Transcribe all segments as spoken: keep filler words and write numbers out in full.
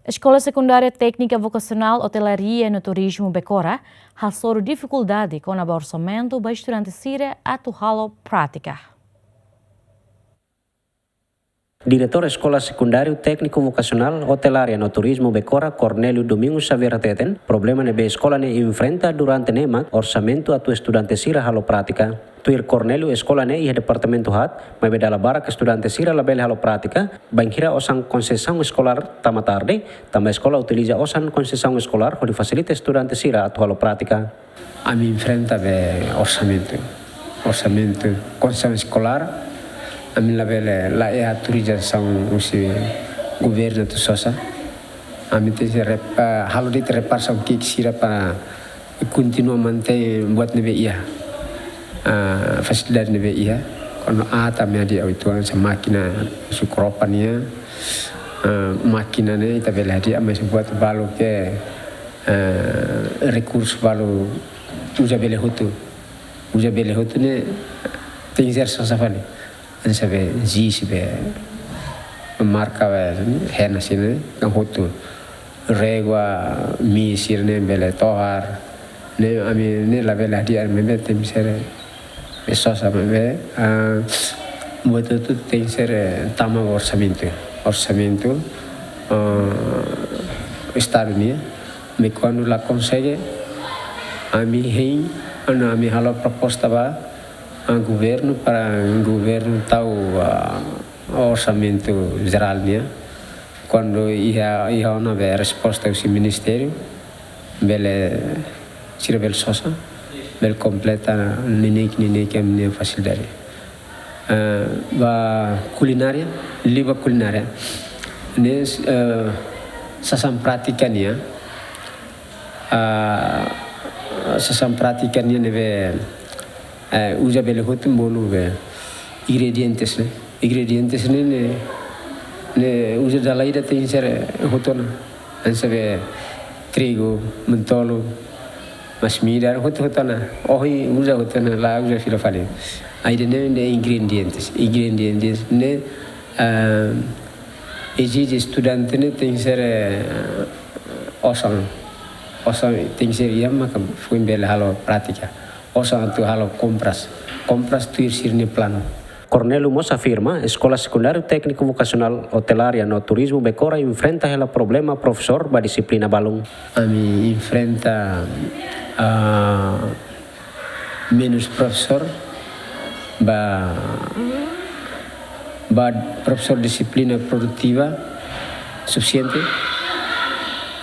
Eskola Sekundária Téknika Vokasionál Otelaria no Turizmu Becora hasoru difikuldade kona-ba orsamentu ba estudante sira atu halo prátika. Diretór Eskola Sekundária Téknika Vokasionál Otelaria no Turizmu Becora, Cornélio Domingos Xavier hateten, problema ne'ebé eskola ne'e enfrenta durante ne'e mak orsamentu atu estudante sira halo prátika. Tuir Cornélio, eskola ne'e iha departamentu haat, maibé dala barak estudante sira labele halo prátika, bainhira osan konsesaun eskolár tama tarde, tanba eskola utiliza osan konsesaun eskolár hodi fasilita estudante sira atu halo prátika. Ami enfrenta be orsamentu. Orsamentu konsesaun eskolár, ami labele, la iha autorizasaun husi governu atu sosa. Ami tenke rep-, eh, halo de'it reparasaun ki'ik sira para kontinua mantein buat ne'ebé iha, ah, fasilidade ne'ebé iha. Kuandu aat ami hadi'a uitoan hanesan mákina, husi Corepa nian, ah, mákina ne'e ita bele hadi'a, mas buat balu ke, ah, rekursu balu uza bele hotu. Uza bele hotu ne'e tenke ser sosa fali. Hanesan be jis be marka be hena sira ne'e kan hotu. Régua, mi sira ne'e bele tohar. Ne'e ami ne'e labele hadi'a, ami be tenke ser be sosa be, ah, buat hotu tenke ser, eh, tama orsamentu. Orsamentu, ah, estadu nian. Maibé kuandu la konsege, ami hein, anu, ami halo proposta ba, ah, governu para governu tau, ah, orsamentu jerál nian. Kuandu iha, iha ona be resposta husi ministériu, bele, sira bele sosa, bele kompleta neineik, neineik ami-nia fasilidade. Eh, ba kulinária, liu ba kulinária. Ne'e, eh, sasán prátika nian, ah, sasán prátika nian ne'ebé, eh, uza bele hotu monu be ingredientes ne'e. Ingredientes ne'e, ne'e, ne'e uza dala ida tenke ser hotu ona. Hanesan be trigu, mentolu, masin-midar, hotu-hotu ona. Ohin uza hotu ona, la uza fila fali. Ai de ne'e, ne'e ingredientes. Ingredientes ne'e, ah, ezije estudante ne'e tenke ser, eh, osan. Osan tenke ser iha maka foin bele halo prátika. Osan atu halo kompras. Kompras tuir sira-nia planu. Cornélio mós afirma, Eskola Sekundária Téknika Vokasionál Otelaria no Turizmu Becora enfrenta hela problema profesór ba dixiplina balun. Ami enfrenta, ah, menus profesór ba, ba profesór dixiplina produtiva sufisiente,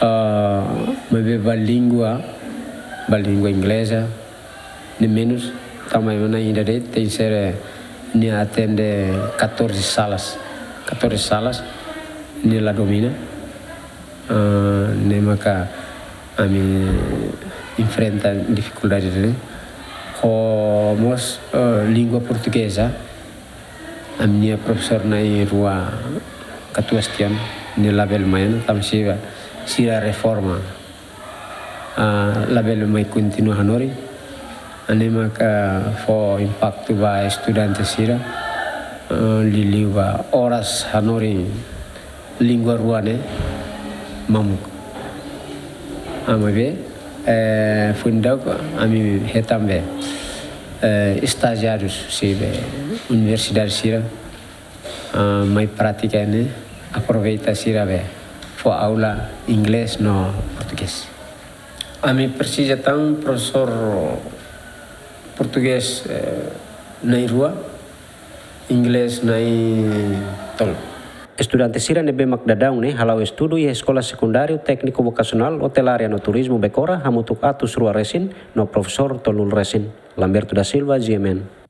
ah, maibé ba língua, ba língua ingleza, ne'e menus, tanba ema na'in ida de'it, tenke ser, eh, nia atende catorze salas. Catorze salas, nia la domina. Ah, ne'e maka ami enfrenta difikuldade ne'e. Ho mós, eh, língua portugeza, ami-nia profesór na'in-rua katuas tiha ona, nia labele mai ona, tanba sira, sira reforma. Ah, labele mai kontinua hanorin. Ne'e maka fó impaktu ba estudante sira, ah, liuliu ba oras hanorin língua rua ne'e mamuk. Ah, maibé, eh, foin daudauk ami hetan be, eh, estajiáriu sira be universidade sira, ah, mai prátika ne'e, aproveita sira be fó aula inglés no portugés. Ami presiza tan profesór portugés, eh, na'in-rua, inglés na'in-tolu. Estudante sira ne'ebé mak daudaun ne'e hala'o estudu iha Eskola Sekundária Téknika Vokasionál Otelaria no Turizmu Becora hamutuk atus rua resin no profesór tolunulu resin. Lamberto da Silva, G M N.